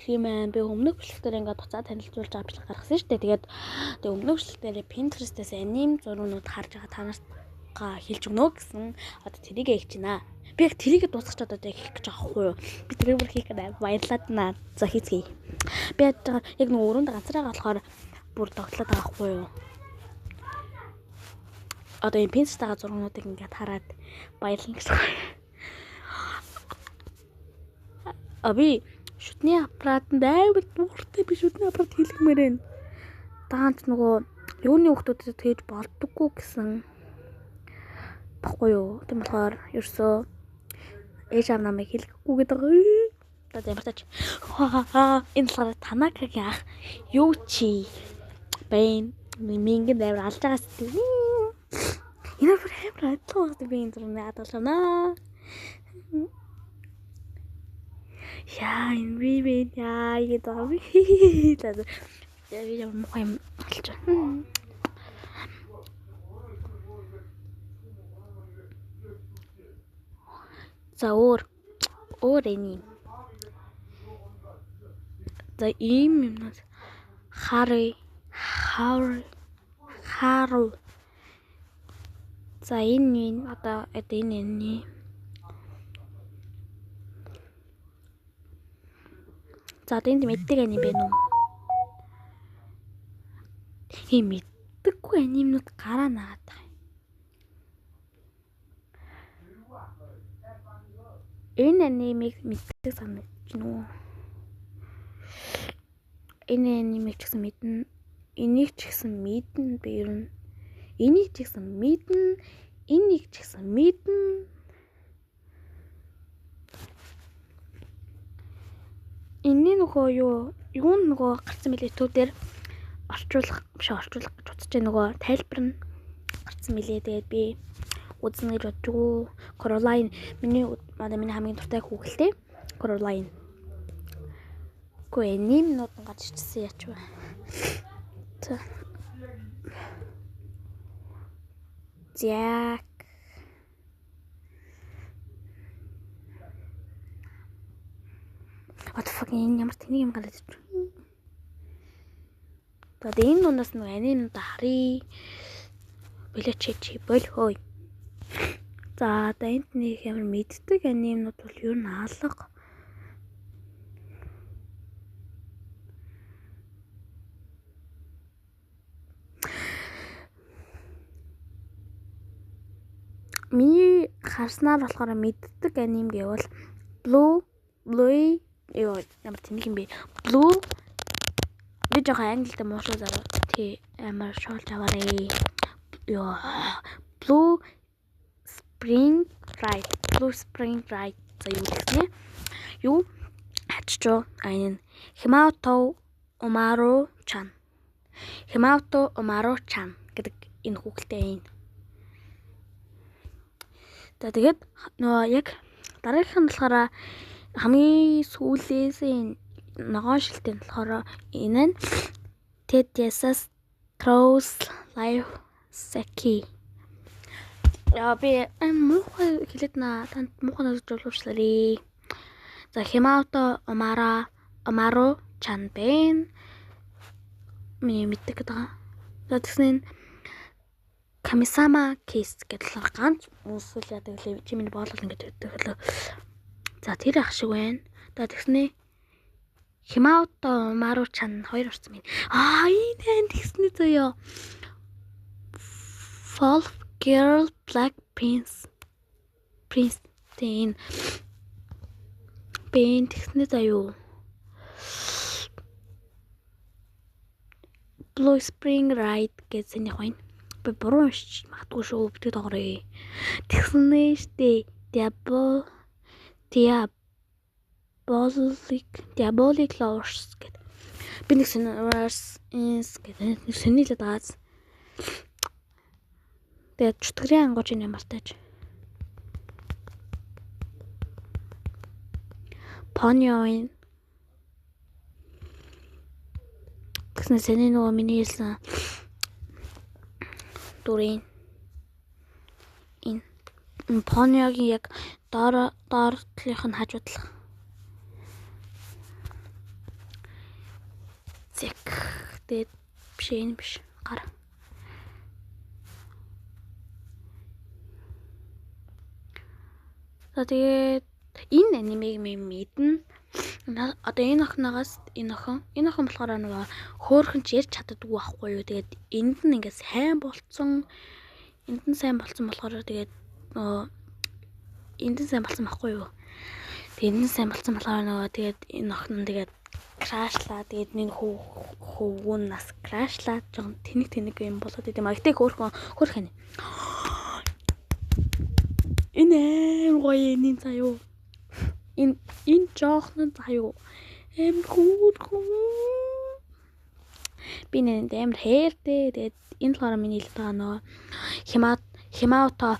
бичлэг юм байна. Би өмнөх бичлэг дээр ингээд буцаа танилцуулж байгаа бичлэг гаргасан шүү дээ. Тэгээд тэгээ өмнөх бичлэг дээр Pinterest-ээс аним зургууд харж байгаа та нарт хэлж өгнө гэсэн. Одоо тэрийг хийж байна. Би яг тэрийг дуусгах чадаад яг хийх гэж байгаа хгүй юу. Би тэрийг бүр хийх гэдэг баярлаад наа. За хийцгээе. Би яг нэг өрөөнд ганцаараа болохоор бүр тоглоод байгаа хгүй юу. Одоо энэ Pinterest-ага зургуудыг ингээд хараад баярлна гэсэн. А би шүтний аппаратанд амар дуртай, би шүтний аппарат хийлгэмээр байна. Даанч нөгөө юуны хүүхдүүдэд хийж болдоггүй гэсэн баггүй юу. Тийм болохоор ерөөсөө ээж аав намайг хэлэхгүй гэдэг. За ямар тач. Энэ болохоор Танакагийн ах юу чи бэн мингэн амар алж байгаа сэтгэл. Энэ бүр амар адилхан байна. Би энэ зургийг адуулна. Яа, энэ би бэ яа гэдэг байгаа би. За би ямар муухай юм алж байна. За өөр энэ. За ийм юмнууд Хари Хару. За энэ одоо энэ энэ. За одоо энд мэддэг аним байна уу? Тийм мэддэггүй анимнууд гараа наагаад байгаа юм. Энэ анимыг мэддэг санагдаж байна уу? Энэ анимыг ч гэсэн мэднэ. Энийг ч гэсэн мэднэ би ер нь. Энийг ч гэсэн мэднэ. Энийг ч гэсэн мэднэ. Энэний нөгөө юу нөгөө гарсан мэлээ YouTube дээр орчуулах биш орчуулах гэж бодож байгаа нөгөө тайлбар нь гарсан мэлээ. Тэгээд би үзнэ гэж бодож. Coraline миний хамгийн дуртай хүүхэлтэй Coraline. Үгүй анимнууд нь гарч ирчихсэн яач вэ? За. Зяк. What the fuck энэ ямар тэнийг юм гараад ирж байна. Тэгээд энэ дундаас нэг анимнууд харъя. Болооч чи бол хөөе. За одоо энд нэг ямар мэддэг анимнууд бол ер нь алга. Миний харснаар болохоор мэддэг аним гэвэл Blue ёо ямар тэнэг юм бэ? Blue би жоохон англитай муушуу зараа. Тий амар шоолж аваарэ. Ёо Blue Spring Ride. Blue Spring Ride за юу гэсэн юм? Юу? Хаччоо энэ Himauto Umaru Chan. Himauto Umaru Chan гэдэг энэ хүүхэлтэй энэ. За тэгээд нөгөө яг дараагийнх нь болохоор хамгийн сүүлээс ногоон шилтэй нь болохоор энэ нь Tedious Throws Life Saki. Яа би муухай хэлээд наа танд муухай надад жуулуучлаарэ. За Himauto Umaru Chan бэ. Миний мэддэг гэдэг. За тэгсэн нь Kamisama Kiss гэдэг ганц үнсэл яадаг лээ. Чи миний боолол ингэж өгдөг лөө. За тэр ах шиг байна. За тэгснэ Himauto Umaru Chan хоёр орсон байна. Аа энэ тэгснэ заяа. Wolf Girl Black Prince. Prince тийм. Бэн тэгснэ заяа. Blue Spring Ride гэсэн нэг байна. Би буруу уншиж магадгүй шүү. Битгий тоогоорой. Тэгснэ штэ. Diabolic Lovers гэдэг. Би нэг сонирс гэдэг нэг сонирхолтой байгаа. Тэгээд чөтгөрийн ангууч энэ ямартайч. Ponyo. Тэгснэ сэний нөгөө миний хэлсэн дүрийн энэ Ponyo-гийн яг доор талынх нь хажуудлах. Зэг. Тэгээд биш энэ биш. Гар. За тэгээд энэ анимыг мэднэ. Одоо энэ охиноогоос энэ охин болохоор нөгөө хөөхөн ч ярьж чаддаггүй байхгүй юу. Тэгээд энд нь ингээд сайн болцсон. Энд нь сайн болцсон болохоор тэгээд нөгөө энд нь сайн болцсон байхгүй юу. Тэгээд энд нь сайн болцсон болохоор нөгөө тэгээд энэ охин нь тэгээд крашлаа. Тэгээд нэг хөвгүүн нас крашлаа. Жохон тэнэг юм болоод идэм. Гэтэ хөөхөн. Энэ амар гоё энэ заяа. Энэ жоохон заяа. Амар хөөрхөн. Би нэнд амар хайртай. Тэгээд энэ болохоор миний хэлдэг байгаа нөгөө Химаото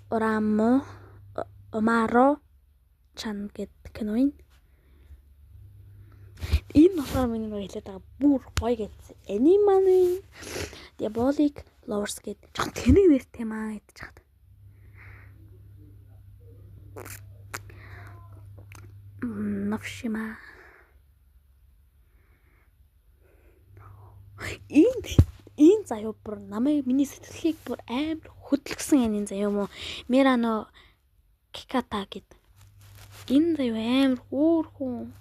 Орамо Омаро чан гэдэг кино юм. Энэ болохоор миний нөгөө хэлээд байгаа бүр гоё гэсэн аниме Diabolic Lovers гэдэг жоохон тэнэг нэртэй маа гэж хаад. Навшима. Энэ заяа бүр намайг миний сэтгэлийг бүр амар хөдөлгсөн энэ заяа юм уу? Мирано Киката гэд. Энэ заяа амар хөөрхөн.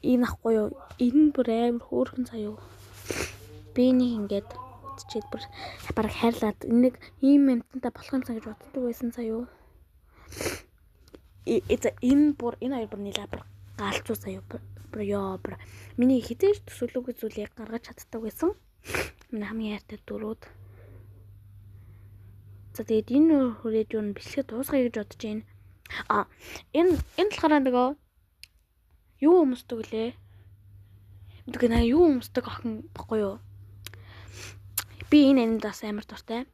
Энэ ахгүй юу? Энэ бүр амар хөөрхөн заяа. Би нэг ингээд үзчихэд бүр бараг хайрлаад нэг ийм юмтантай болох юмсан гэж боддог байсан заяа. Энэ бүр энэ хоёр бүр нэлээ бүр галзуу заяа. Бүр ёо бүр миний хизээж төсөөлөөгүй зүйлийг гаргаж чаддаг байсан. Миний хамгийн хайртай дөрүүд. За тэгээд энэ хүрээд юу бичлэгээ дуусгая гэж бодож байна. А энэ болохоор нөгөө юу өмсдөг лээ? Мэдгүй наа юу өмсдөг охин баггүй юу? Би энэ анимд бас амар дуртай.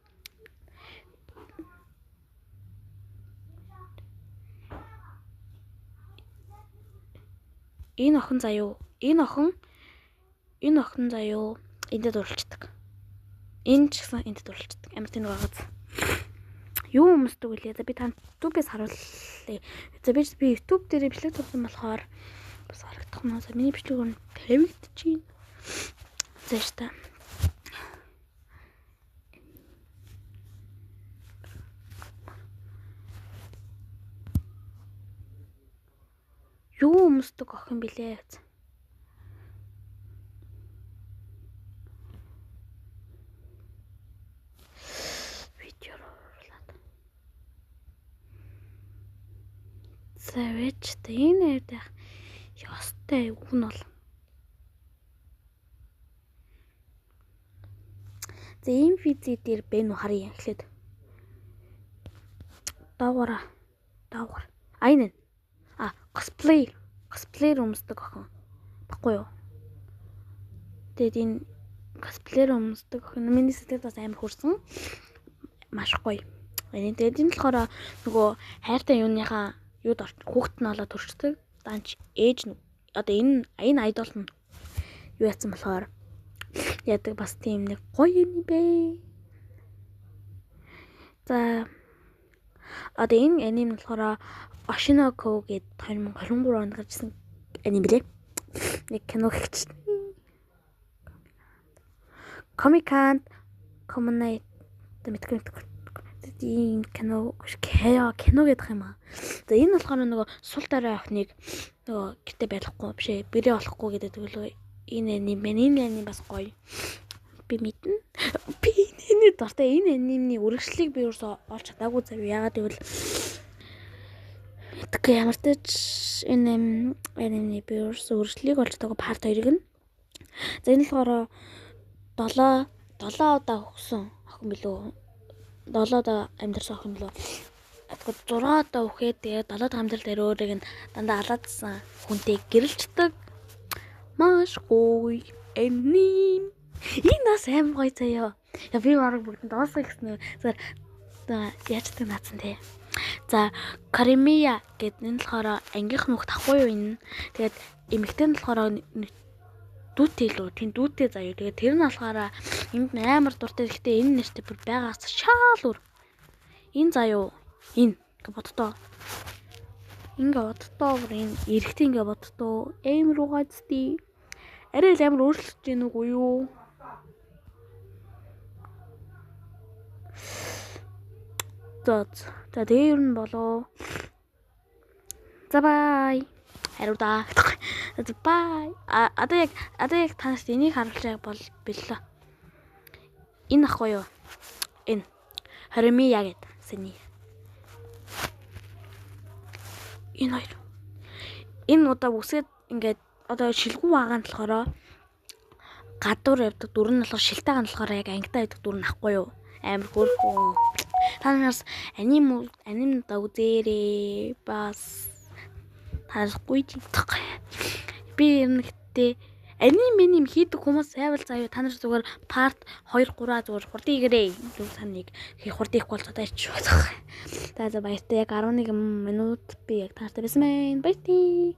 Энэ охин заяа. Энэ охин заяа эндэд дурлцдаг. Энэ ч гэсэн эндэд дурлцдаг. Амар тэнэг байгааз. Юу өмсдөг вүлээ? За би та YouTube-ээс харуулъя. За би YouTube дээр бичлэг тавьсан болохоор бас харагдах нь. За миний бичлэг нь тавигдчихээн. За штэ. Юу өмсдөг охин билээ? Видео оруулаад. За вэж та энэ авдах ёстой үг нь бол. За ийм физи дээр бэ нү харъя эхлээд. Доогоораа. Доогоор. А энэ. А косплеер өмсдөг охин. Баггүй юу? Тэгээд энэ косплеер өмсдөг охин миний сэтгэлд бас амар хүрсэн. Маш гоё. Тэгээд энэ болохоор нөгөө хайртай юуныхаа юуд хүүхэд нь олоод төрчдөг. Данч ээж нь одоо энэ айдол нь юу яцсан болохоор яадаг бас тийм нэг гоё юм бэ. За одоо энэ аниме болохоор Oshinoko гээд 2023 онд гарсан аниме билээ. Нэг кино хийч. Comic-Con Common мэдгүй ийм кино кино гэдэг юм аа. За энэ болохоор нөгөө сул дорой охиныг нөгөө гэрте байлгахгүй биш ээ, бэрээ болохгүй гэдэг лөө энэ аниме байна. Энэ аниме бас гоё. Би мэднэ. Би энэ дуртай. Энэ анимны үргэлжлэлийг би өөрөөсөө олж чадаагүй зав. Яагаад гэвэл Тэгэхгүй ямар ч энэ анимны би өөрөөсөө үргэлжлэлийг олж чадаагүй part 2-ыг нь. За энэ болохоор 7 удаа өгсөн охин билүү? 7 удаа амьдарсан охин билүү? Тэгэхгүй 6 удаа үхээд тэгээд 7 дахь амьдрал дээр өөрийг нь дандаа алаадсан хүнтэй гэрэлцдэг. Маш гоё аниме. Энэ бас амар гоё заяа. Я би бараг бүгд дуусгах гэсэн. Зүгээр яаж гэдэг наацсан те. За Каримия гэдэг энэ болохоор ангийнх нүх тахгүй юу энэ. Тэгээд эмэгтэй нь болохоор дүүтэй лүү. Тийм дүүтэй заяа. Тэгээд тэр нь болохоор энд амар дуртай. Гэхдээ энэ нэртэй бүр байгаас шаал үр. Энэ заяа. Энэ гэж боддоо. Ингээ боддоо бүр энэ эрэгтэй ингээ боддоо амар угаацдээ. Арай л амар өөрчлөж гин үгүй юу? За тэгээ ер нь болоо. За бай. Хариу да. За бай. Одоо яг танаас энийг харуулж бол бэллээ. Энэ ахгүй юу? Энэ. Харимия гэдэг сэний. Энэ хоёр. Энэ удаа үсгээд ингээд одоо шилгүү байгаа нь болохоор гадуур явдаг дүр нь болохоор шилтэй байгаа нь болохоор яг ангидаа явдаг дүр нь ахгүй юу? Амар хөөрхөн. Та нараас аним аним үзээрэй. Бас харахгүй ч гэдэг. Би ер нь гэтээ аним аним хийдэг хүмүүс айвал заяа та нар зүгээр part 2 3 зүгээр хурдан хийгэрэй. Зүг саныг хурдан хийхгүй бол цодайч шүү. За за баяртай яг 11 минут би яг таартай байсан байна. Баяртай.